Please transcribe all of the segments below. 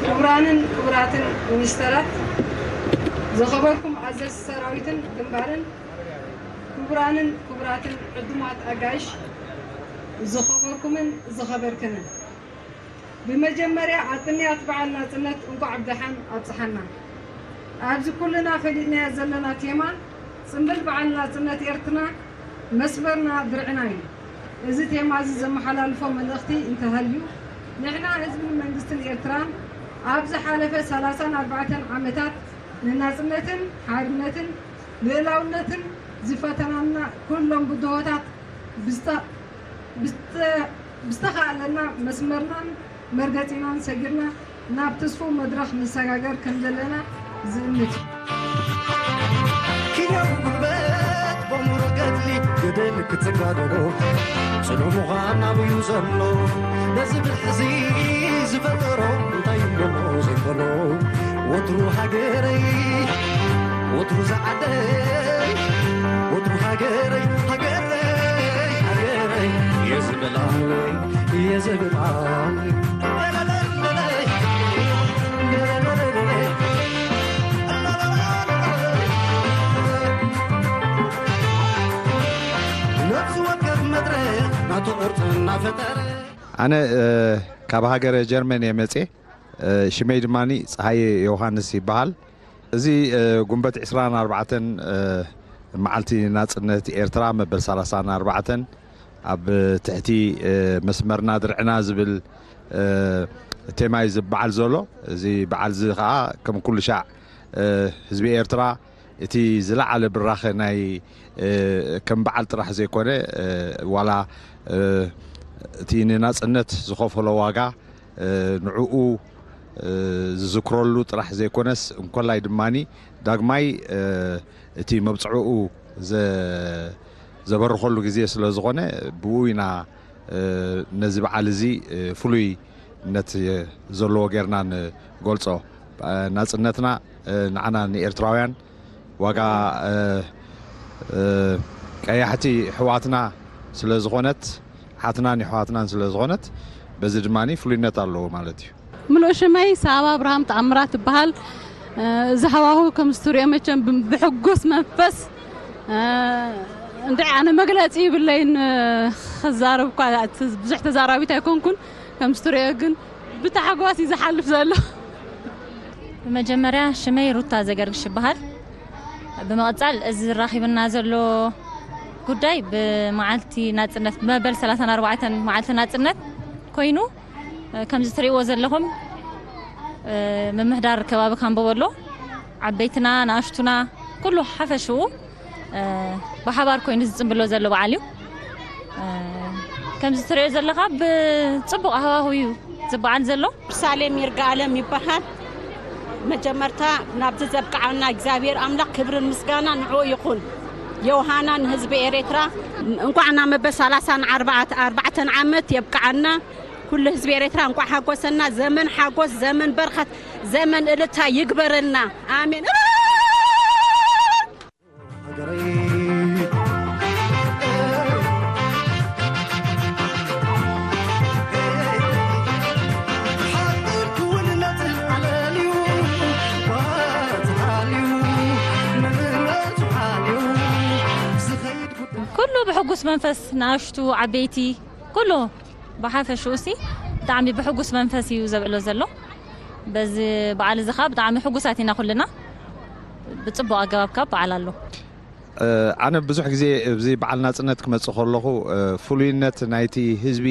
ክቡራንን ክቡራትን ሚኒስተራት፣ ዝኸበርኩም ኣዘዝቲ ሰራዊትን ግንባርን፣ ክቡራንን ክቡራትን ዕዱማት ኣጋይሽ፣ ዝኸበርኩምን ዝኸበርክንን፣ ብመጀመርያ ኣብ ቅንያት በዓል ናጽነት እንቋዕ ብደሓን ኣብጽሓና። ኣብዚ ኩልና ፈሊጥናዮ ዘለና ቴማ ጽምብል በዓል ናጽነት ኤርትራ መስመርና ድርዕና እዩ። እዚ ቴማ እዚ ዘመሓላልፎ መልእኽቲ እንተሃልዩ፣ ንሕና ህዝብን መንግስትን ኤርትራ ኣብ ዝሓለፈ ሰላሳን ኣርባዕተን ዓመታት ንናጽነትን ሓርነትን ልእላውነትን ዝፈተናና ኩሎም ብድሆታት ብዝተ- ብዝተ- ብዝተኻእለና መስመርናን መርገጺናን ሰጊርና ናብ ትስፉው መድረኽ ንሰጋገር ከም ዘለና ዝእምት እዩ። ኪንያዊ ጉልበት በሙሮ ገድሊ ገደል ክትጋደሎ ጽኑዕ ምዃን ናብዩ ዘሎ ነዚ ብልሕዚ ዝፈጠሮ እንታይ ይበሎ ዘይበሎ ወትሩ ሃገረይ ወትሩ ዝዓደይ ወትሩ ሃገረይ ሃገረይ ሃገረይ የዝብላለይ የዝብላለይ ነፍሲ ወከፍ መድረኽ ናቱ ቅርጺ እናፈጠረ ኣነ ካብ ሃገረ ጀርመን እየ መፅየ። ሽመይ ድማ ፀሃየ ዮሃንስ ይበሃል። እዚ ጉንበት ዕስራን ኣርባዕተን መዓልቲ ናፅነት ኤርትራ መበል ሰላሳን ኣርባዕተን ኣብ ትሕቲ መስመርና ድርዕና ዝብል ቴማ እዩ ዝበዓል ዘሎ። እዚ በዓል እዚ ከዓ ከም ኩሉ ሻዕ ህዝቢ ኤርትራ እቲ ዝለዓለ ብራኸ ናይ ከም በዓል ጥራሕ ዘይኮነ ዋላ እቲ ንናፅነት ዝኸፈሎ ዋጋ ንዕኡ ዝዝክረሉ ጥራሕ ዘይኮነስ እንኮላይ ድማ ዳግማይ እቲ መብፅዕኡ ዘበርኸሉ ግዜ ስለ ዝኾነ ብኡ ኢና ነዚ በዓል እዚ ፍሉይነት ዘለዎ ጌርና ንገልፆ። ናፅነትና ንዓና ንኤርትራውያን ዋጋ ቀያሕቲ ኣሕዋትና ስለ ዝኾነት ሓትናን ኣሕዋትናን ስለ ዝኾነት በዚ ድማ ፍሉይነት ኣለዎ ማለት እዩ። ምሉእ ሽመይ ሳባ ኣብርሃም ተኣምራት ትበሃል። እዚ ሃዋሁ ከም ዝትሪኦ መቸም ብሕጉስ መንፈስ እንድዒ ኣነ መግለፂ ይብለይን ክዛረብ እኳ ብዙሕ ተዛራቢት ኣይኮንኩን። ከም ዝትሪኦ ግን ብታሕጓስ እዩ ዝሓልፍ ዘሎ። ብመጀመርያ ሽመይ ሩታ ዘገርግሽ ይበሃል። ብምቕፃል እዚ ዝራኺብና ዘሎ ጉዳይ ብመዓልቲ ናፅነት ብመበል ሰላሳን ኣርባዕተን መዓልቲ ናፅነት ኮይኑ ከምዚ ትሪእዎ ዘለኹም ምምሕዳር ከባቢ ካምቦ ወሎ ዓበይትና ንኣሽቱና ኩሉ ሓፈሽኡ ብሓባር ኮይኑ ዝፅምብሎ ዘሎ በዓል እዩ። ከምዚ ትሪኦ ዘለኻ ብፅቡቕ ሃዋህው እዩ ዝበዓል ዘሎ። ሳሌም ይርጋኣለም ይበሃል። መጀመርታ ናብዚ ዘብቅዓና እግዚኣብሔር ኣምላኽ ክብርን ምስጋና ንዕኡ ይኹን። የውሃና ንህዝቢ ኤሬትራ እንኳዕ ናብ መበል ሰላሳን ኣርባዕተን ዓመት የብቅዓና። ኩሉ ህዝቢ ኤሬትራ እንኳዕ ሓጎሰና። ዘመን ሓጎስ፣ ዘመን በርኸት፣ ዘመን እልታ ይግበረልና። ኣሜን። ኩሉ ብሕጉስ መንፈስ ንኣሽቱ ዓበይቲ ኩሉ ብሓፈሽኡ ሲ ብጣዕሚ ብሕጉስ መንፈስ እዩ ዘብዕሎ ዘሎ። በዚ በዓል እዚ ከዓ ብጣዕሚ ሕጉሳት ኢና ኩልና። ብፅቡቅ ኣገባብ ካብ በዓል ኣሎ። ኣነ ብዙሕ ግዜ ኣብዚ በዓል ናፅነት ክመፅእ ከለኹ ፍሉይነት ናይቲ ህዝቢ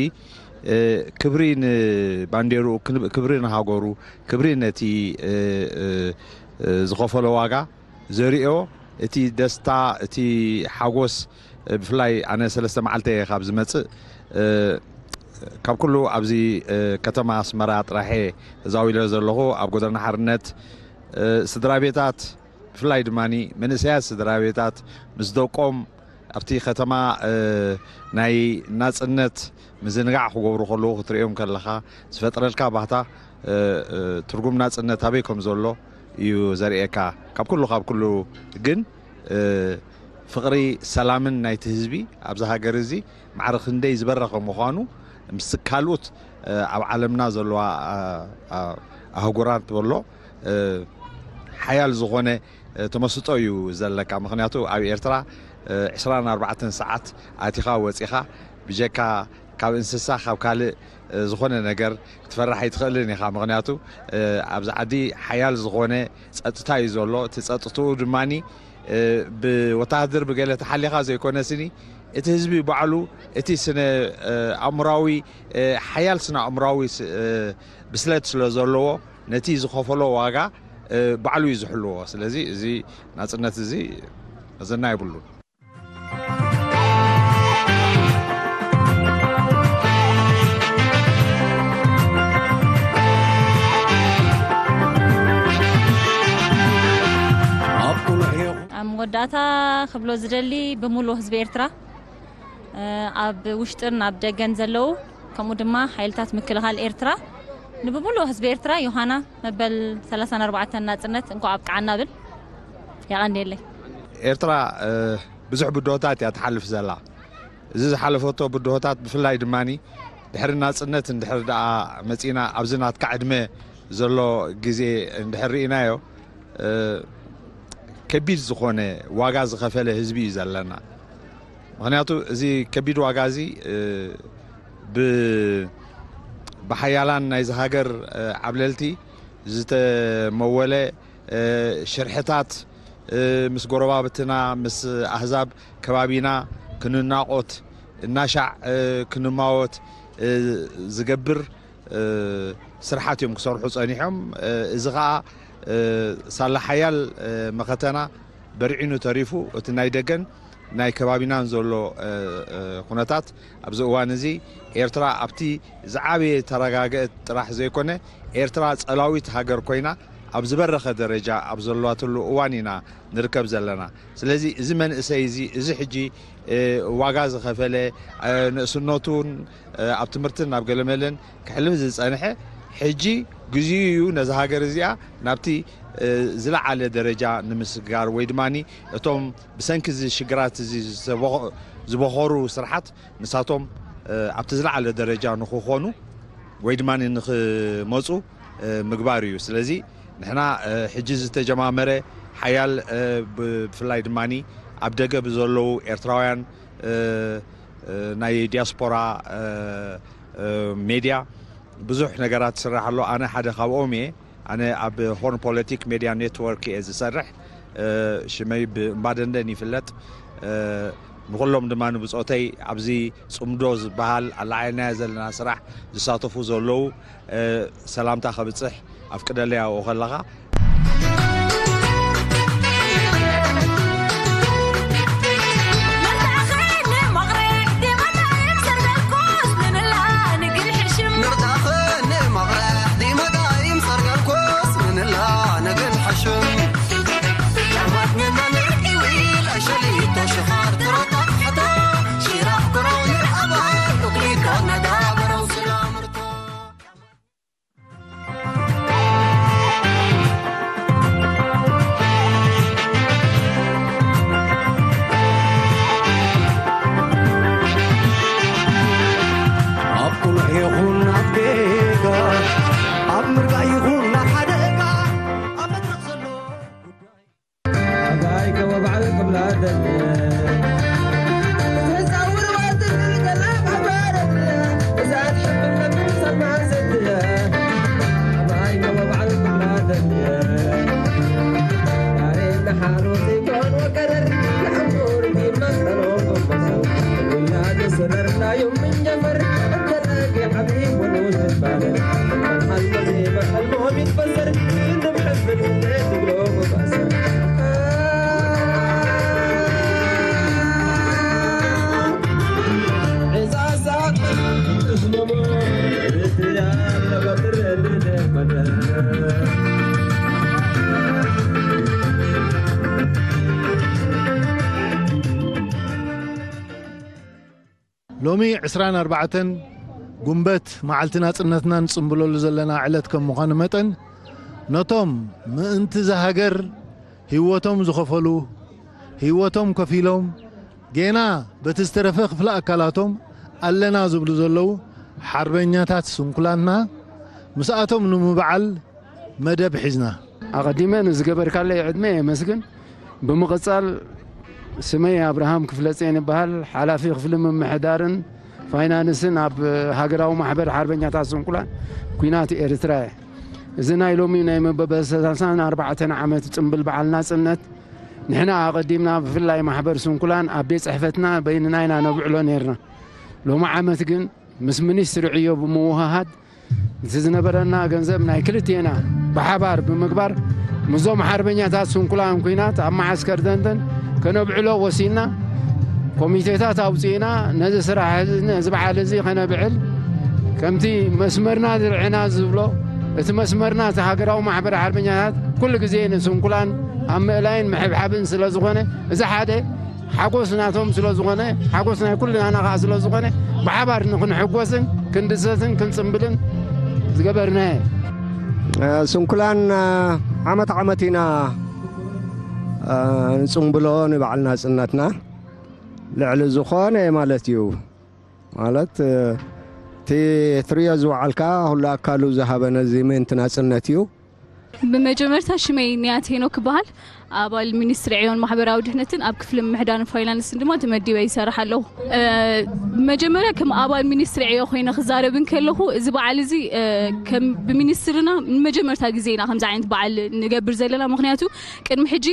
ክብሪ ንባንዴርኡ፣ ክብሪ ንሃገሩ፣ ክብሪ ነቲ ዝኸፈሎ ዋጋ ዘሪኦ እቲ ደስታ፣ እቲ ሓጎስ፣ ብፍላይ ኣነ ሰለስተ መዓልቲ እየ ካብ ዝመፅእ፣ ካብ ኩሉ ኣብዚ ከተማ ኣስመራ ጥራሕ እየ ተዛዊለ ዘለኹ። ኣብ ጎደና ሓርነት ስድራ ቤታት ብፍላይ ድማ መንእሰያት ስድራ ቤታት ምስ ደቆም ኣብቲ ከተማ ናይ ናፅነት ምዝንጋዕ ክገብሩ ከለዉ ክትርእዮም ከለኻ ዝፈጥረልካ ባህታ ትርጉም ናፅነት ኣበይ ከም ዘሎ እዩ ዘርእየካ። ካብ ኩሉ ካብ ኩሉ ግን ፍቕሪ ሰላምን ናይቲ ህዝቢ ኣብዚ ሃገር እዚ ማዕረ ክንደይ ዝበረኸ ምዃኑ ምስ ካልኡት ኣብ ዓለምና ዘለዋ ኣህጉራት በሎ ሓያል ዝኾነ ተመስጦ እዩ ዘለካ። ምኽንያቱ ኣብ ኤርትራ ዕስራን ኣርባዕተን ሰዓት ኣቲኻ ወፂኻ ብጀካ ካብ እንስሳ ካብ ካልእ ዝኾነ ነገር ክትፈርሕ ኣይትኽእልን ኢኻ። ምኽንያቱ ኣብዚ ዓዲ ሓያል ዝኾነ ጸጥታ እዩ ዘሎ። እቲ ጸጥትኡ ድማ ብወታሃደር ብገለ ተሓሊኻ ዘይኮነስኒ እቲ ህዝቢ ባዕሉ እቲ ስነ ኣእምራዊ ሓያል ስነ ኣእምራዊ ብስለት ስለ ዘለዎ ነቲ ዝኸፈሎ ዋጋ ባዕሉ እዩ ዝሕልዎ። ስለዚ እዚ ናጽነት እዚ መዘና የብሉን። ኣብ መወዳእታ ክብሎ ዝደሊ ብምሉእ ህዝቢ ኤርትራ ኣብ ውሽጥን ኣብ ደገን ዘለዉ ከምኡ ድማ ሓይልታት ምክልኻል ኤርትራ ንብምሉእ ህዝቢ ኤርትራ ዮሃና መበል ሰላሳን ኣርባዕተን ናጽነት እንኳዕ ኣብቅዓና ብል። የቐንየለይ። ኤርትራ ብዙሕ ብድሆታት እያ ትሓልፍ ዘላ። እዚ ዝሓለፈቶ ብድሆታት ብፍላይ ድማ ድሕሪ ናጽነት እንድሕር ደኣ መጺና ኣብዚ ናትካ ዕድመ ዘሎ ግዜ እንድሕር ርኢናዮ ከቢድ ዝኾነ ዋጋ ዝኸፈለ ህዝቢ እዩ ዘለና። ምኽንያቱ እዚ ከቢድ ዋጋ እዚ ብሓያላን ናይዚ ሃገር ዓብለልቲ ዝተመወለ ሽርሕታት ምስ ጎረባብትና ምስ ኣህዛብ ከባቢና ክንናቖት እናሻዕ ክንማወት ዝገብር ስርሓት እዮም ክሰርሑ ጸኒሖም። እዚ ኸኣ ሳላ ሓያል መኸተና በርዒኑ ተሪፉ እቲ ናይ ደገን ናይ ከባቢናን ዘሎ ኩነታት ኣብዚ እዋን እዚ ኤርትራ ኣብቲ ዝዓበየ ተረጋገእት ጥራሕ ዘይኮነ ኤርትራ ጸላዊት ሃገር ኮይና ኣብ ዝበረኸ ደረጃ ኣብ ዘለዋትሉ እዋን ኢና ንርከብ ዘለና። ስለዚ እዚ መንእሰይ እዚ እዚ ሕጂ ዋጋ ዝኸፈለ ንእስነቱን ኣብ ትምህርትን ናብ ገለመለን ክሕልፍ ዝጸንሐ ሕጂ ግዜኡ እዩ ነዚ ሃገር እዚኣ ናብቲ ዝለዓለ ደረጃ ንምስጋር ወይ ድማ እቶም ብሰንኪ እዚ ሽግራት እዚ ዝበኾሩ ስርሓት ንሳቶም ኣብቲ ዝለዓለ ደረጃ ንክኾኑ ወይ ድማ ንክመፁ ምግባር እዩ። ስለዚ ንሕና ሕጂ ዝተጀማመረ ሓያል ብፍላይ ድማ ኣብ ደገ ብዘለዉ ኤርትራውያን ናይ ዲያስፖራ ሜድያ ብዙሕ ነገራት ይስራሕ ኣሎ። ኣነ ሓደ ካብኦም እየ። ኣነ ኣብ ሆርን ፖለቲክ ሜድያ ኔትወርክ እየ ዝሰርሕ። ሽመይ ብእምባደንደን ይፍለጥ። ንኹሎም ድማ ንብፆተይ ኣብዚ ፅምዶ ዝበሃል ኣላዓልናዮ ዘለና ስራሕ ዝሳተፉ ዘለዉ ሰላምታ ከብፅሕ ኣፍቅደለይ ኣብኡ ከለኻ። ሎሚ ዕስራን ኣርባዕተን ጉንበት መዓልቲ ናጽነትና ንጽምብለሉ ዘለና ዕለት ከም ምዃኑ መጠን ነቶም ምእንቲ እዛ ሃገር ህይወቶም ዝኸፈሉ ህይወቶም ከፊሎም ጌና በቲ ዝተረፈ ክፍለ ኣካላቶም ኣለና ዝብሉ ዘለዉ ሓርበኛታት ስንኩላንና ምስኣቶም ንምብዓል መደብ ሒዝና። ኣቐዲመ ንዝገበርካለይ ዕድመ የመስግን። ብምቕጻል ስመይ ኣብርሃም ክፍለጽዮን ይበሃል። ሓላፊ ክፍሊ ምምሕዳርን ፋይናንስን ኣብ ሃገራዊ ማሕበር ሓርበኛታት ስንኩላን ኲናት ኤርትራ እየ። እዚ ናይ ሎሚ ናይ መበል ሰላሳን ኣርባዕተን ዓመት ጽምብል በዓል ናጽነት ንሕና ኣቐዲምና ብፍላይ ማሕበር ስንኩላን ኣብ ቤት ጽሕፈትና በይንና ኢና ነብዕሎ ነይርና። ሎሚ ዓመት ግን ምስ ሚኒስትሪ ዕዮ ብምውህሃድ እቲ ዝነበረና ገንዘብ ናይ ክልቴና ብሓባር ብምግባር ምስዞም ሓርበኛታት ስንኩላን ኲናት ኣብ መዓስከር ደንደን ከነብዕሎ ወሲንና። ኮሚቴታት ኣውፂእና ነዚ ስራሕ እዚ፣ ነዚ በዓል እዚ ከነብዕል ከምቲ መስመርና ዝርዕና ዝብሎ እቲ መስመርና እቲ ሃገራዊ ማሕበር ሓርበኛታት ኩሉ ግዜ ንስንኩላን ኣብ ምእላይን ምሕብሓብን ስለ ዝኾነ እዚ ሓደ ሓጎስ ናቶም ስለ ዝኾነ፣ ሓጎስ ናይ ኩልናና ኸዓ ስለ ዝኾነ፣ ብሓባር ንክንሕጎስን ክንድሰትን ክንጽምብልን ዝገበርናዮ። እ፣ ስንኩላን፣ እ፣ ዓመት ዓመት ኢና፣ እ፣ ንጽምብሎ ንበዓል ናጽነትና። ልዕሊ ዝኾነ ማለት እዩ። ማለት፣ እ፣ እቲ ትርእዮ ዝወዓልካ ኩሉ ኣካሉ ዝሃበ ነዚ ምእንቲ ናጽነት እዩ። ብመጀመርታ ሽመይ ንያት ሄኖክ ክበሃል፣ ኣባል ሚኒስትሪ ዕዮን ማሕበራዊ ድሕነትን ኣብ ክፍሊ ምምሕዳርን ፋይናንስን ድማ ተመዲበ ይሰርሕ ኣለኹ። እ፣ መጀመርያ ከም ኣባል ሚኒስትሪ ዕዮ ኮይነ ክዛረብ እንከለኹ፣ እዚ በዓል እዚ፣ እ፣ ከም ብሚኒስትርና ንመጀመርታ ግዜ ኢና ከምዚ ዓይነት በዓል ንገብር ዘለና። ምኽንያቱ ቅድሚ ሕጂ፣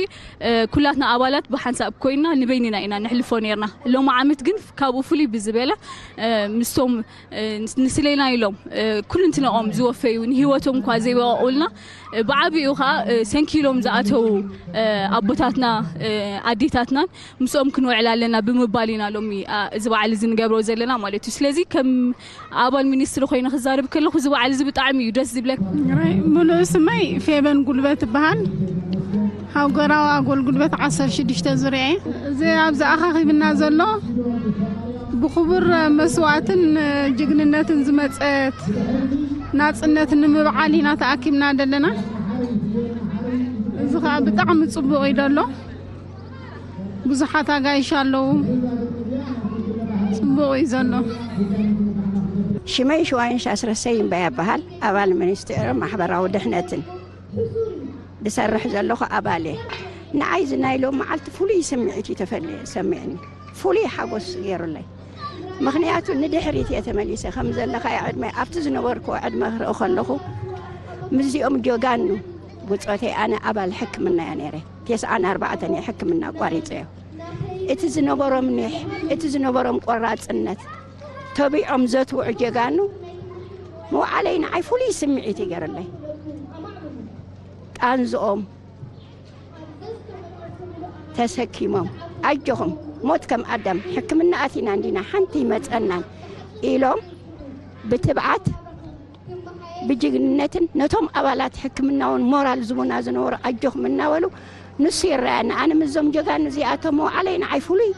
እ፣ ኩላትና ኣባላት ብሓንሳብ ኮይንና ንበይንና ኢና ነሕልፎ ነይርና። ሎሚ ዓመት ግን ካብኡ ፍሉይ ብዝበለ፣ እ፣ ምስቶም እ፣ ንስሌና ኢሎም፣ እ፣ ኩልንትንኦም ዝወፈዩ፣ ንህይወቶም እኳ ዘይበቐቑልና፣ እ፣ ብዓቢኡ ኸዓ፣ እ፣ ሰንኪሎም ዝኣተዉ፣ እ፣ ኣቦታትና፣ እ፣ ኣዴታትናን ምስኦም ክንውዕል ኣለና ብምባል ኢና ሎሚ፣ ኣ፣ እዚ በዓል እዚ ንገብሮ ዘለና ማለት እዩ። ስለዚ ከም ኣባል ሚኒስትሪ ኮይነ ክዛረብ ከለኹ እዚ በዓል እዚ ብጣዕሚ እዩ ደስ ዝብለካ። ምሉእ ስመይ ፌበን ጉልበት እበሃል። ሃገራዊ ኣጎል ጉልበት ዓሰርተ ሽዱሽተ ዙርያ እየ። እዚ ኣብዚ ኣኻኺብና ዘሎ ብኽቡር መስዋእትን ጅግንነትን ዝመጸት ናጽነት ንምብዓል ኢና ተኣኪብና ዘለና። እዚ ኸኣ ብጣዕሚ ጽቡቕ እዩ ዘሎ። ብዙሓት ኣጋይሽ ኣለዉ። ጽቡቕ እዩ ዘሎ። ሽመይ ሽዋይንሽ ኣስረሰይ እምበይ ኣበሃል፣ ኣባል ሚኒስቴር ማሕበራዊ ድሕነትን ዝሰርሕ ዘለኹ ኣባል እየ። ንዓይ እዚ ናይ ሎም መዓልቲ ፍሉይ ስምዒት እዩ ተፈሊ-፣ ሰሚዕኒ። ፍሉይ ሓጎስ ገይሩለይ። ምኽንያቱ ንድሕሪት እየ ተመሊሰ። ከም ዘለኻዮ ዕድመ፣ ኣብቲ ዝነበርኩዎ ዕድመ ክርኢ ከለኹ፣ ምስዚኦም ጀጋኑ ብጾተይ ኣነ ኣባል ሕክምና እየ ነይረ። ተስዓን ኣርባዕተን እየ ሕክምና ኣቋሪጸዮ። እቲ ዝነበሮም ኒሕ፣ እቲ ዝነበሮም ቆራጽነት፣ ተቢዖም ዘትውዑ ጀጋኑ ምውዓለይ ንዓይ ፍሉይ ስምዒት እዩ ገይሩለይ። ቃንዝኦም ተሰኪሞም፣ "ኣጆኹም፣ ሞት ከም ኣዳም፣ ሕክምና ኣቲና እንዲና፣ ሓንቲ ይመጸናን" ኢሎም ብትብዓት ብጅግንነትን ነቶም ኣባላት ሕክምና እውን ሞራል ዝቡና ዝነበሩ ኣጆኹም እናበሉ ንሱ ይረኣየኒ። ኣነ ምስዞም ጀጋኑ እዚኣቶም ምውዓለይ ንዓይ ፍሉይ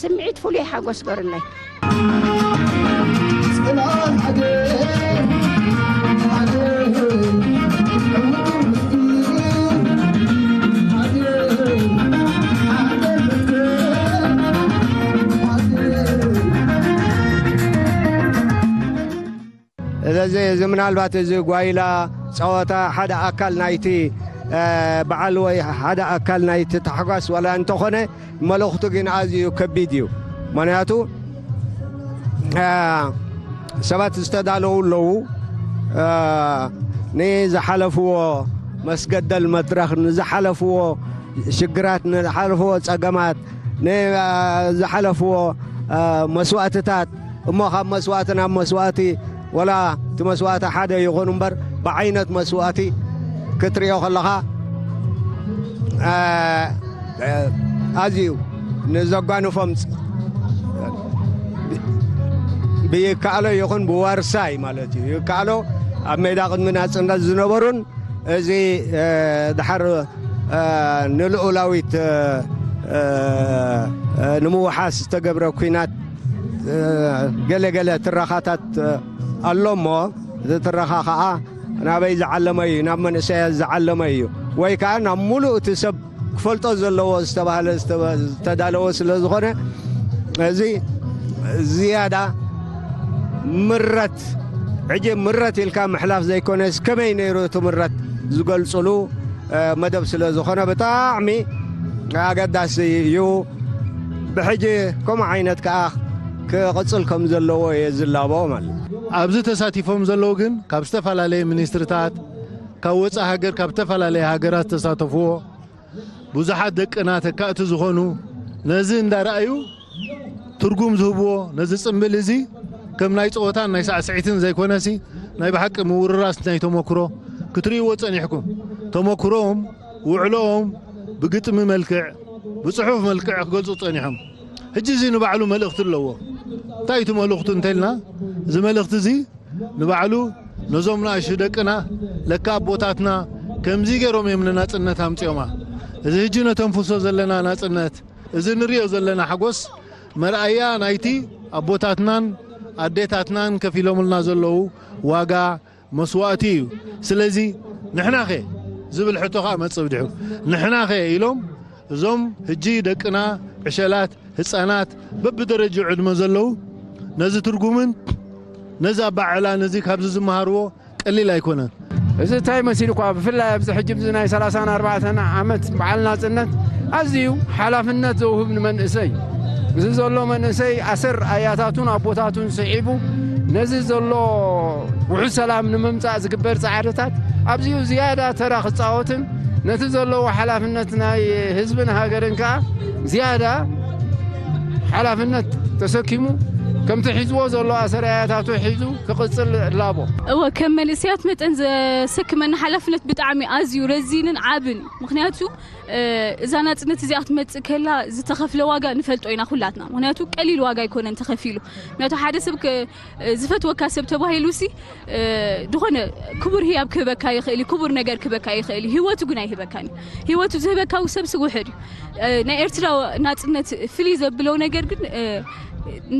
ስምዒት፣ ፍሉይ ሓጎስ ገሩለይ። ስለዚ እዚ ምናልባት እዚ ጓይላ ጸወታ ሓደ ኣካል ናይቲ፣ እ፣ በዓል ወይ ሓደ ኣካል ናይቲ ታሕጓስ ዋላ እንተኾነ፣ መልእኽቱ ግን ኣዝዩ ከቢድ እዩ። ምኽንያቱ፣ እ፣ ሰባት ዝተዳለዉ ኣለዉ። እ፣ ንዝሓለፍዎ መስገደል መድረኽ፣ ንዝሓለፍዎ ሽግራት፣ ንዝሓለፍዎ ጸገማት፣ ንዝሓለፍዎ፣ እ፣ መስዋእትታት፣ እሞ ካብ መስዋእቲ ናብ መስዋእቲ፣ ወላ እቲ መስዋእቲ ሓደ ይኹን እምበር፣ ብዓይነት መስዋእቲ ክትሪኦ ከለኻ፣ እ፣ እ፣ ኣዝዩ ንዘጓንፎም ፅ-፣ ብይከኣሎ ይኹን ብዋርሳይ ማለት እዩ። ይከኣሎ ኣብ ሜዳ ቅድሚ ናጽነት ዝነበሩን እዚ፣ እ፣ ድሓር፣ እ፣ ንልኡላዊት፣ እ፣ እ፣ ንምውሓስ ዝተገብረ ኲናት፣ እ፣ ገለ ገለ ትረኻታት፣ እ፣ ኣሎ እሞ፣ እቲ ትረኻ ኸኣ ናበይ ዝዓለመ እዩ? ናብ መንእሰያት ዝዓለመ እዩ። ወይ ከኣ ናብ ምሉእ እቲ ሰብ ክፈልጦ ዘለዎ ዝተባህለ፣ ዝተባ-፣ ዝተዳለወ ስለ ዝኾነ፣ እዚ ዝያዳ ምረት፣ ሕጂ ምረት ኢልካ ምሕላፍ ዘይኮነስ ከመይ ነይሩ እቲ ምረት ዝገልጽሉ መደብ ስለ ዝኾነ ብጣዕሚ ኣገዳሲ እዩ። ብሕጂ ከምኡ ዓይነት ከኣ ክቕጽል ከም ዘለዎ እየ ዝላቦ ማለት እዩ። ኣብዚ ተሳቲፎም ዘለዉ ግን ካብ ዝተፈላለየ ሚኒስትርታት፣ ካብ ወጻኢ ሃገር፣ ካብ ዝተፈላለየ ሃገራት ዝተሳተፍዎ ብዙሓት ደቅና ተካእቲ ዝኾኑ፣ ነዚ እንዳረኣዩ ትርጉም ዝህብዎ፣ ነዚ ጽምብል እዚ ከም ናይ ጸወታን ናይ ሳዕስዒትን ዘይኮነሲ፣ ናይ ብሓቂ ምውርራስ ናይ ተመክሮ ክትርእይዎ ጸኒሕኩም። ተመክሮኦም፣ ውዕሎኦም ብግጥሚ መልክዕ፣ ብጽሑፍ መልክዕ ክገልጹ ጸኒሖም። ሕጂ እዚ ንባዕሉ መልእኽቲ ኣለዎ። እንታይ እቲ መልእኽቱ እንተልና፣ እዚ መልእኽቲ እዚ ንባዕሉ ነዞም ንኣሽቱ ደቅና፣ ለካ ኣቦታትና ከምዚ ገይሮም እዮም ንናጽነት ኣምጺኦማ። እዚ ሕጂ ነተንፍሶ ዘለና ናጽነት፣ እዚ ንሪኦ ዘለና ሓጎስ መርኣያ ናይቲ ኣቦታትናን ኣዴታትናን ከፊሎምልና ዘለዉ ዋጋ መስዋእቲ እዩ። ስለዚ ንሕናኸ ዝብል ሕቶ ኸኣ መጽእ ብድሑ። ንሕናኸ ኢሎም እዞም ሕጂ ደቅና፣ ዕሸላት፣ ህጻናት፣ በብደረጃ ዕድመ ዘለዉ ነዚ ትርጉምን ነዚ ኣባዕላን እዚ ካብዚ ዝመሃርዎ ቀሊል ኣይኮነን። እዚ እንታይ መሲልኳ፣ ብፍላይ ኣብዚ ሕጂ፣ እዚ ናይ ሰላሳን ኣርባዕተን ዓመት በዓል ናጽነት ኣዝዩ ሓላፍነት ዘውህብ ንመንእሰይ። እዚ ዘሎ መንእሰይ ኣሰር ኣያታቱን ኣቦታቱን ስዒቡ፣ ነዚ ዘሎ ውሑድ ሰላም ንምምጻእ ዝግበር ጻዕርታት ኣብዚኡ ዝያዳ ተራ ክጻወትን፣ ነቲ ዘለዎ ሓላፍነት ናይ ህዝብን ሃገርን ከኣ ዝያዳ ሓላፍነት ተሰኪሙ፣ ከምቲ ሒዝዎ ዘሎ ኣሰር ኣያታቱ ሒዙ ክቕጽል እላቦ። እወ፣ ከም መንእሰያት መጠን ዘሰክመና ሓላፍነት ብጣዕሚ ኣዝዩ ረዚንን ዓብን እዩ። ምኽንያቱ፣ እ፣ እዛ ናጽነት እዚኣ ክትመጽእ ከላ ዝተኸፍለ ዋጋ ንፈልጦ ኢና ኩላትና። ምኽንያቱ ቀሊል ዋጋ ኣይኮነን ተኸፊሉ። ምኽንያቱ ሓደ ሰብ ከ-፣ እ፣ ዝፈትወካ ሰብ ተባሂሉ ሲ፣ እ፣ ዝኾነ ክቡር ህያብ ክህበካ ይኽእል እዩ፣ ክቡር ነገር ክህበካ ይኽእል እዩ። ህይወቱ ግን ኣይህበካን እዩ። ህይወቱ ዝህበካ ሰብሲ ውሑድ እዩ። እ፣ ናይ ኤርትራ ናጽነት ፍልይ ዘብሎ ነገር ግን፣ እ፣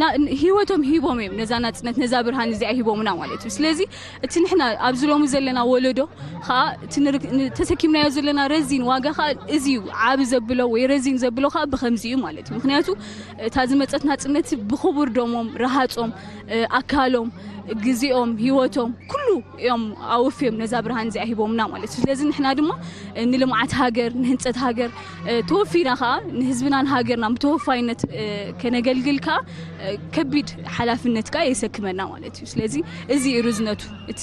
ና-፣ ህይወቶም ሂቦም እዮም ነዛ ናጽነት፣ ነዛ ብርሃን እዚኣ ሂቦምና ማለት እዩ። ስለዚ እቲ ንሕና ኣብዚ ሎሚ ዘለና ወለዶ ኸኣ እቲ ንር-፣ ን-፣ ተሰኪምናዮ ዘለና ረዚን ዋጋ ኸኣ እዚ እዩ ዓቢ ዘብሎ ወይ ረዚን ዘብሎ ኸኣ ብኸምዚ እዩ ማለት እዩ። ምኽንያቱ እታ ዝመጸት ናጽነት ብኽቡር ደሞም፣ ረሃጾም፣ እ፣ ኣካሎም፣ ግዜኦም፣ ህይወቶም፣ ኩሉ እዮም ኣወፍዮም ነዛ ብርሃን እዚኣ ሂቦምና ማለት እዩ። ስለዚ ንሕና ድማ፣ እ፣ ንልምዓት ሃገር፣ ንህንጸት ሃገር፣ እ፣ ተወፊና ኸኣ ንህዝብናን ሃገርና ብተወፋይነት፣ እ፣ ከነገልግል ከኣ፣ እ፣ ከቢድ ሓላፍነት ከኣ የሰክመና ማለት እዩ። ስለዚ እዚ እዩ ርዝነቱ። እቲ፣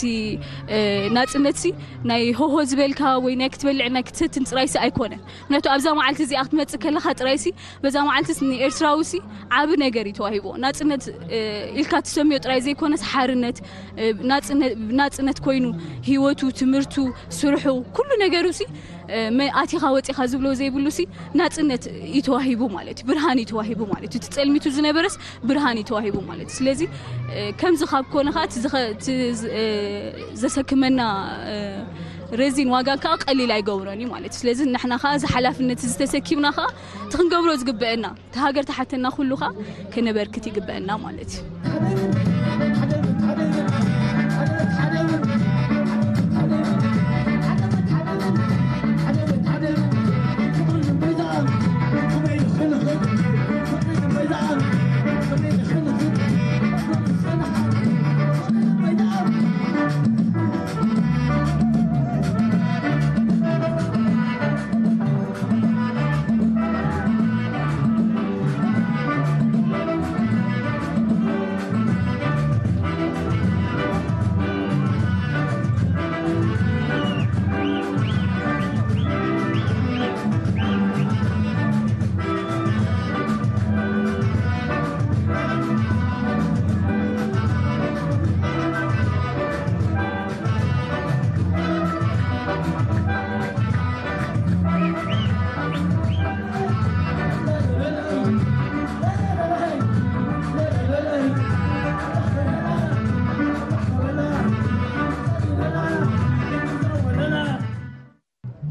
እ፣ ናጽነትሲ ናይ ሆሆ ዝበልካ ወይ ናይ ክትበልዕ ናይ ክትሰትን ጥራይሲ ኣይኮነን። ምክንያቱ ኣብዛ መዓልቲ እዚኣ ክትመጽእ ከለኻ ጥራይሲ፣ በዛ መዓልትስ ንኤርትራዊሲ ዓቢ ነገር እዩ ተዋሂብዎ። ናጽነት፣ እ፣ ኢልካ ትሰምዮ ጥራይ ዘይኮነስ ሓርነት፣ እ፣ ናጽነ-፣ ናጽነት ኮይኑ ህይወቱ፣ ትምህርቱ፣ ስርሑ፣ ኩሉ ነገሩሲ፣ እ፣ መ-፣ ኣቲኻ ወጺኻ ዝብሎ ዘይብሉሲ ናጽነት እዩ ተዋሂቡ ማለት እዩ። ብርሃን እዩ ተዋሂቡ ማለት እዩ። እቲ ጸልሚቱ ዝነበረስ ብርሃን እዩ ተዋሂቡ ማለት እዩ። ስለዚ፣ እ፣ ከምዚ ካብ ኮነ ኸኣ እቲ ዝኸ-፣ እቲ ዝ-፣ እ፣ ዘሰክመና፣ እ፣ ረዚን ዋጋ ከኣ ቀሊል ኣይገብሮን እዩ ማለት እዩ። ስለዚ ንሕና ከኣ እዚ ሓላፍነት እዚ ተሰኪምና ከኣ እቲ ክንገብሮ ዝግበአና፣ እቲ ሃገር ተሓተና ኩሉ ከኣ ከነበርክት ይግበአና ማለት እዩ።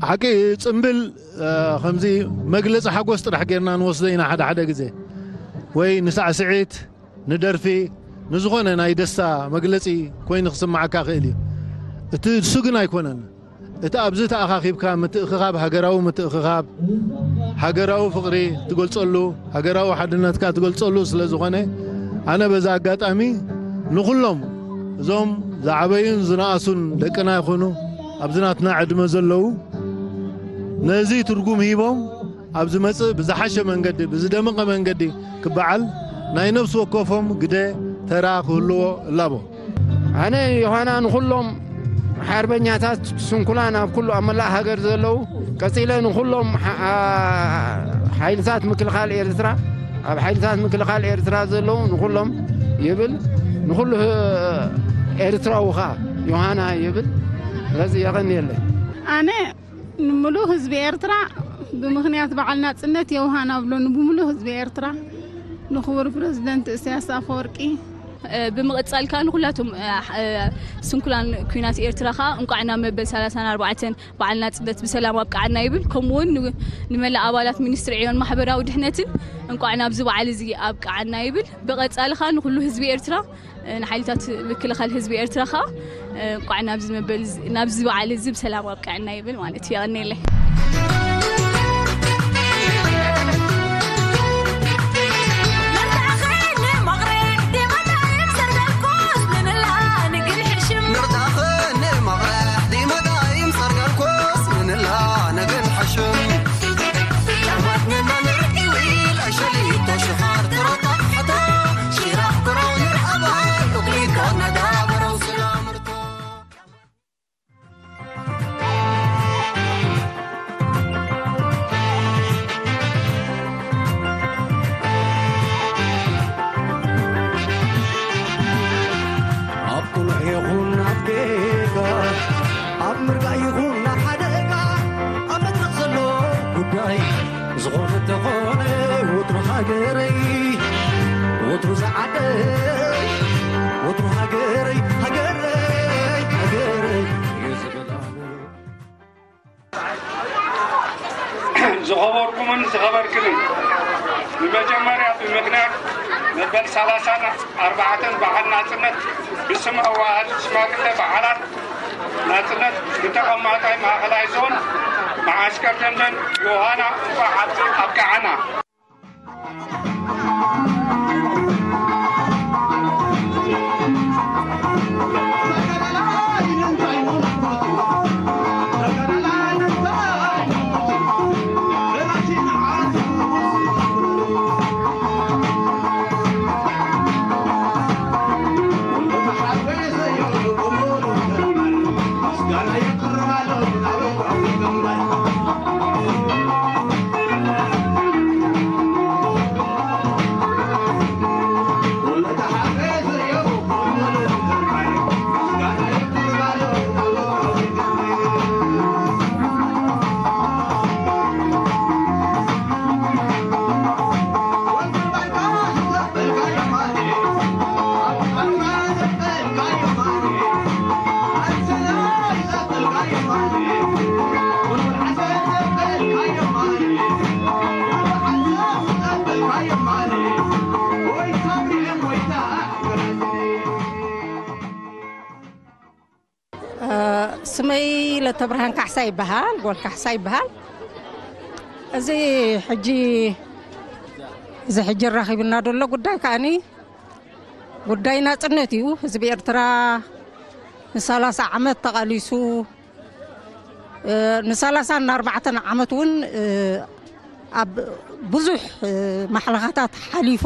ሓቂ ጽምብል፣ እ፣ ከምዚ መግለጺ ሓጎስ ጥራሕ ጌርና ንወስዶ ኢና ሓደ ሓደ ግዜ። ወይ ንሳዕስዒት፣ ንደርፊ፣ ንዝኾነ ናይ ደስታ መግለጺ ኮይኑ ክስምዓካ ክእል እዩ። እቲ እሱ ግን ኣይኮነን። እቲ ኣብዚ ተኣኻኺብካ ምትእኽኻብ፣ ሃገራዊ ምትእኽኻብ፣ ሃገራዊ ፍቕሪ ትገልጸሉ፣ ሃገራዊ ሓድነትካ ትገልጸሉ ስለ ዝኾነ፣ ኣነ በዛ ኣጋጣሚ ንኹሎም እዞም ዝዓበዩን ዝነኣሱን ደቅና ይኹኑ ኣብዚ ናትና ዕድመ ዘለዉ ነዚ ትርጉም ሂቦም ኣብ ዝመጽእ ብዝሓሸ መንገዲ ብዝደመቐ መንገዲ ክበዓል ናይ ነፍሲ ወከፎም ግደ ተራ ክህልዎ እላቦ። ኣነ ዮሃና ንኹሎም ሓርበኛታት ስንኩላን ኣብ ኩሉ ኣብ መላእ ሃገር ዘለዉ ቀጺለ ንኹሎም ሓ- ሓይልታት ምክልኻል ኤርትራ ኣብ ሓይልታት ምክልኻል ኤርትራ ዘለዉ ንኹሎም ይብል ንኹሉ ህ- ኤርትራዊ ኸኣ ዮሃና ይብል። ስለዚ የቐንየለይ። ኣነ ንምሉእ ህዝቢ ኤርትራ ብምኽንያት በዓል ናጽነት የውሃና ብሎ ንብምሉእ ህዝቢ ኤርትራ ንክቡር ፕረዚደንት እስያስ ኣፈወርቂ ብምቕጻል ከኣ ንኹላቶም ስንኩላን ኩናት ኤርትራ ከኣ እንቋዕ ናብ መበል ሰላሳን ኣርባዕተን በዓል ናጽነት ብሰላም ኣብቅዓና ይብል። ከምኡውን ንመላእ ኣባላት ሚኒስትሪ ዕዮን ማሕበራዊ ድሕነትን እንቋዕ ናብዚ በዓል እዚ ኣብቅዓና ይብል። ብቐጻሊ ከኣ ንኹሉ ህዝቢ ኤርትራ ንሓይልታት ምክልኻል ህዝቢ ኤርትራ ከኣ እንቋዕ ናብዚ መበል ናብዚ በዓል እዚ ብሰላም ኣብቅዐና ይብል ማለት እዩ። የቐንየለይ። ኣብ ቁኑዕ ይኹን ኣብ ጌጋ ኣብ ምርጋእ ይኹን ኣብ ሓደጋ ኣብ መድረኽ ዘሎ ጉዳይ ዝኾነ ተኾነ ወትሩ ሃገረይ ወትሩ ዝዓደይ ወትሩ ሃገረይ ሃገረይ ሃገረይ እዩ ዝብል ኣነ። ዝኸበርኩምን ዝኸበርክንን ብመጀመርያ ብምክንያት መበል ሰላሳን ኣርባዕተን በዓል ናጽነት ብስም ኣዋሃዲ ሽማግለ በዓላት ናጽነት ብተቐማጣይ ማእኸላይ ዞን መዓስከር ደንደን ዮሃና እንኳዕ ኣብዚ ኣብቅዓና። ስመይ ለተብርሃን ካሕሳ ይበሃል፣ ጓል ካሕሳ ይበሃል። እዚ ሕጂ እዚ ሕጂ ኣራኺብና ዘሎ ጉዳይ ከኣኒ ጉዳይ ናጽነት እዩ። ህዝቢ ኤርትራ ንሰላሳ ዓመት ተቓሊሱ ንሰላሳን ኣርባዕተን ዓመት እውን ኣብ ብዙሕ ማሕለኻታት ሓሊፉ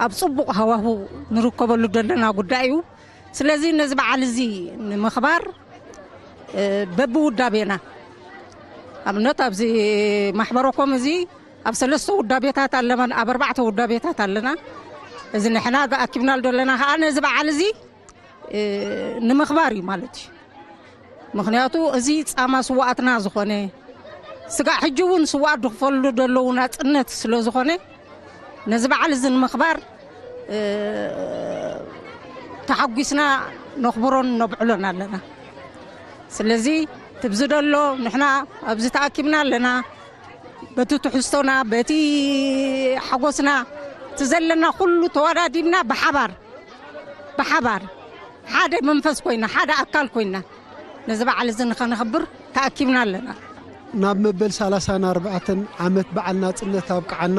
ኣብ ጽቡቕ ሃዋሁ ንርከበሉ ዘለና ጉዳይ እዩ። ስለዚ ነዚ በዓል እዚ ንምኽባር በብውዳቤና ኣብነት ኣብዚ ማሕበረኮም እዚ ኣብ ሰለስተ ውዳቤታት ኣለና፣ ኣብ ኣርባዕተ ውዳቤታት ኣለና። እዚ ንሕና ተኣኪብናሉ ዘለና ከዓ ነዚ በዓል እዚ ንምኽባር እዩ ማለት እዩ። ምኽንያቱ እዚ ጻማ ስዋኣትና ዝኾነ ስጋዕ ሕጂ እውን ስዋኣት ዝኽፈሉ ዘለዉ ናጽነት ስለ ዝኾነ ነዚ በዓል እዚ ንምኽባር ተሓጒስና ነኽብሮን ነብዕሎን ኣለና። ስለዚ ትብዚ ደሎ ንሕና ኣብዚ ተኣኪብና ኣለና። በቲ ትሕዝቶና በቲ ሓጎስና እቲ ዘለና ኩሉ ተወዳዲብና ብሓባር ብሓባር ሓደ መንፈስ ኮይና ሓደ ኣካል ኮይና ነዚ በዓል እዚ ንኸነኽብር ተኣኪብና ኣለና። ናብ መበል ሰላሳን ኣርባዕተን ዓመት በዓል ናጽነት ኣብቅዓና።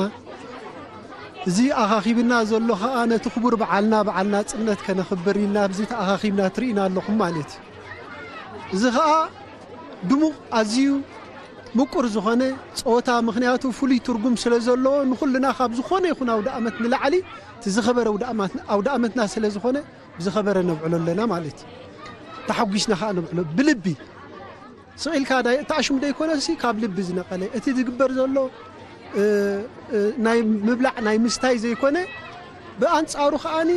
እዚ ኣኻኺብና ዘሎ ኸኣ ነቲ ክቡር በዓልና፣ በዓል ናጽነት ከነኽብር ኢልና ኣብዚ ተኣኻኺብና ትርእዩና ኣለኹም ማለት እዩ። እዚ ኸኣ ድሙቕ፣ ኣዝዩ ምቁር ዝኾነ ጸወታ፣ ምኽንያቱ ፍሉይ ትርጉም ስለ ዘለዎ ንኹልና ካብ ዝኾነ ይኹን ኣውደ ኣመት ንላዕሊ እቲ ዝኸበረ ኣውደ ኣማት-፣ ኣውደ ኣመትና ስለ ዝኾነ ብዝኸበረ ነብዕሎ ኣለና ማለት እዩ። ተሓጒስና ኸኣ ነብዕሎ ብልቢ። ስቕ ኢልካ ዳይ-፣ እቲ ኣሽሙ ደይኮነሲ ካብ ልቢ ዝነቐለ። እቲ ዝግበር ዘሎ፣ እ፣ እ፣ ናይ ምብላዕ ናይ ምስታይ ዘይኮነ፣ ብኣንጻሩ ከኣኒ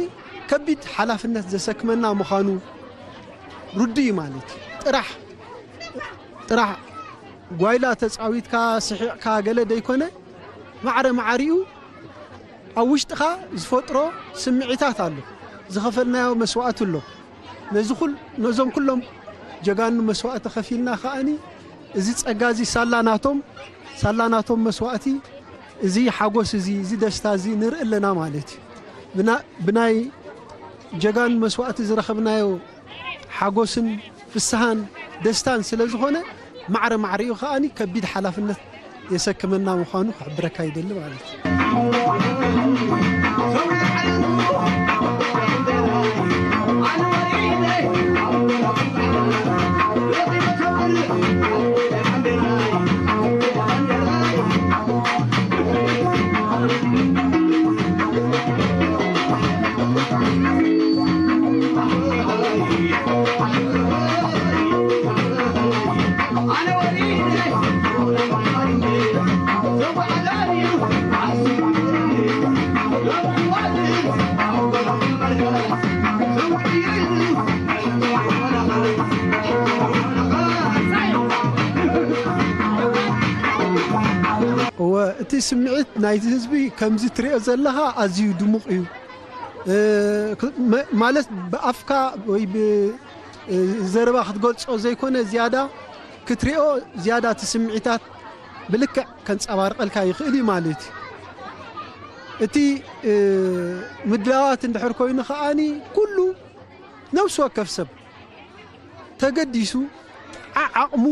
ከቢድ ሓላፍነት ዘሰክመና ምዃኑ ርዱእ እዩ ማለት እዩ። ጥራሕ፣ ጥራሕ ጓይላ ተጻዊትካ፣ ስሒቕካ ገለ ደይኮነ፣ ማዕረ ማዕሪኡ ኣብ ውሽጥኻ ዝፈጥሮ ስምዒታት ኣሎ። ዝኸፈልናዮ መስዋእቲ ኣሎ። ነዚ ኩል-፣ ነዞም ኩሎም ጀጋኑ መስዋእቲ ከፊልና ከኣኒ፣ እዚ ጸጋ እዚ ሳላ ናቶም፣ ሳላ ናቶም መስዋእቲ፣ እዚ ሓጎስ እዚ፣ እዚ ደስታ እዚ ንርኢ ኣለና ማለት እዩ። ብና-፣ ብናይ ጀጋኑ መስዋእቲ ዝረኸብናዮ ሓጎስን ፍስሃን ደስታን ስለ ዝኾነ፣ ማዕረ ማዕሪኡ ከኣኒ ከቢድ ሓላፍነት የሰክመና ምዃኑ ክሕብረካ ይደሊ ማለት እዩ። እወ፣ እቲ ስምዒት ናይቲ ህዝቢ ከምዚ ትሪኦ ዘለኻ ኣዝዩ ድሙቕ እዩ። እ፣ ክ-፣ መ-፣ ማለት ብኣፍካ ወይ ብ-፣ እ፣ ዘረባ ክትገልጾ ዘይኮነ ዝያዳ ክትሪኦ ዝያዳ እቲ ስምዒታት ብልክዕ ከንጸባርቐልካ ይኽእል እዩ ማለት እዩ። እቲ፣ እ፣ ምድላዋት እንድሕር ኮይኑ ከኣኒ ኩሉ ነፍሲ ወከፍ ሰብ ተገዲሱ ዓ-፣ ዓቕሙ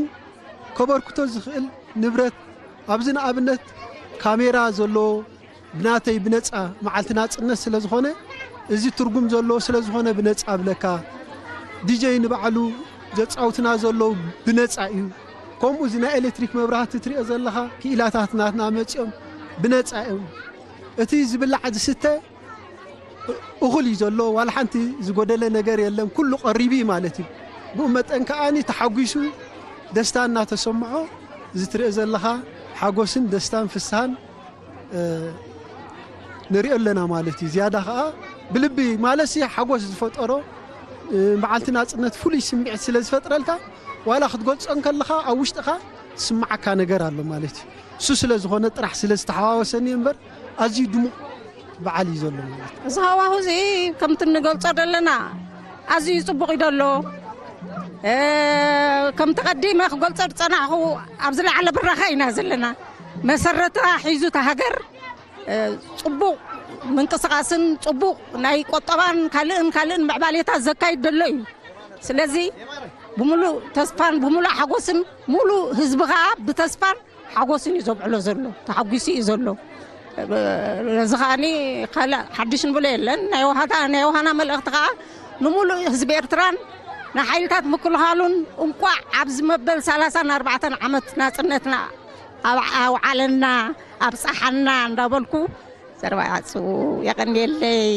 ከበርክቶ ዝኽእል ንብረት፣ ኣብዚ ንኣብነት ካሜራ ዘለዎ ብናተይ ብነጻ፣ መዓልቲ ናጽነት ስለ ዝኾነ፣ እዚ ትርጉም ዘለዎ ስለ ዝኾነ ብነጻ እብለካ። ዲጀይ ንባዕሉ ዘጻውትና ዘለዉ ብነጻ እዩ። ከምኡ እዚ ናይ ኤሌክትሪክ መብራህቲ ትሪኦ ዘለኻ፣ ክኢላታት ናትና መጺኦም ብነጻ እዮም። እቲ ዝብላዕ ዝስተ እኹል እዩ ዘሎ፣ ዋላ ሓንቲ ዝጎደለ ነገር የለን፣ ኩሉ ቀሪቡ እዩ ማለት እዩ። ብኡ መጠን ከኣኒ ተሓጒሱ ደስታ እናተሰምዖ እዚ ትሪኦ ዘለኻ ሓጎስን ደስታን ፍስሃን፣ እ፣ ንሪኦ ኣለና ማለት እዩ። ዝያዳ ከኣ ብልቢ ማለትሲ ሓጎስ ዝፈጠሮ፣ እ፣ መዓልቲ ናጽነት ፍሉይ ስምዒት ስለ ዝፈጥረልካ ዋላ ክትገልጾ እንከለኻ ኣብ ውሽጥኻ ዝስምዓካ ነገር ኣሎ ማለት እዩ። እሱ ስለ ዝኾነ ጥራሕ ስለ ዝተሓዋወሰኒ እምበር ኣዝዩ ድሙቕ በዓል እዩ ዘሎ ማለት እዩ። እዚ ሃዋሁ እዚ ከምቲ እንገልጾ ዘለና ኣዝዩ ጽቡቕ እዩ ዘሎ። እ፣ ከምቲ ቀዲመ ክገልጾ ዝጸናሕኹ ኣብ ዝለዓለ ብራኸ ኢና ዘለና። መሰረታ ሒዙ እታ ሃገር፣ እ፣ ጽቡቕ ምንቅስቓስን ጽቡቕ ናይ ቆጠባን ካልእን ካልእን ምዕባሌታት ዘካይድ ዘሎ እዩ። ስለዚ ብምሉእ ተስፋን ብምሉእ ሓጎስን ምሉእ ህዝቢ ኸኣ ብተስፋን ሓጎስን እዩ ዘብዕሎ ዘሎ፣ ተሓጒሱ እዩ ዘሎ። ነዚ ኸኣኒ ካልእ ሓድሽ ንብሎ የለን። ናይ ውሃታ-፣ ናይ ውሃና መልእኽቲ ኸኣ ንምሉእ ህዝቢ ኤርትራን ንሓይልታት ምክልኻሉን እንቋዕ ኣብዚ መበል ሰላሳን ኣርባዕተን ዓመት ናጽነትና ኣብ-፣ ኣውዓለና፣ ኣብጽሓና እንዳበልኩ ዘረባ ይዓጽው። የቐንየለይ።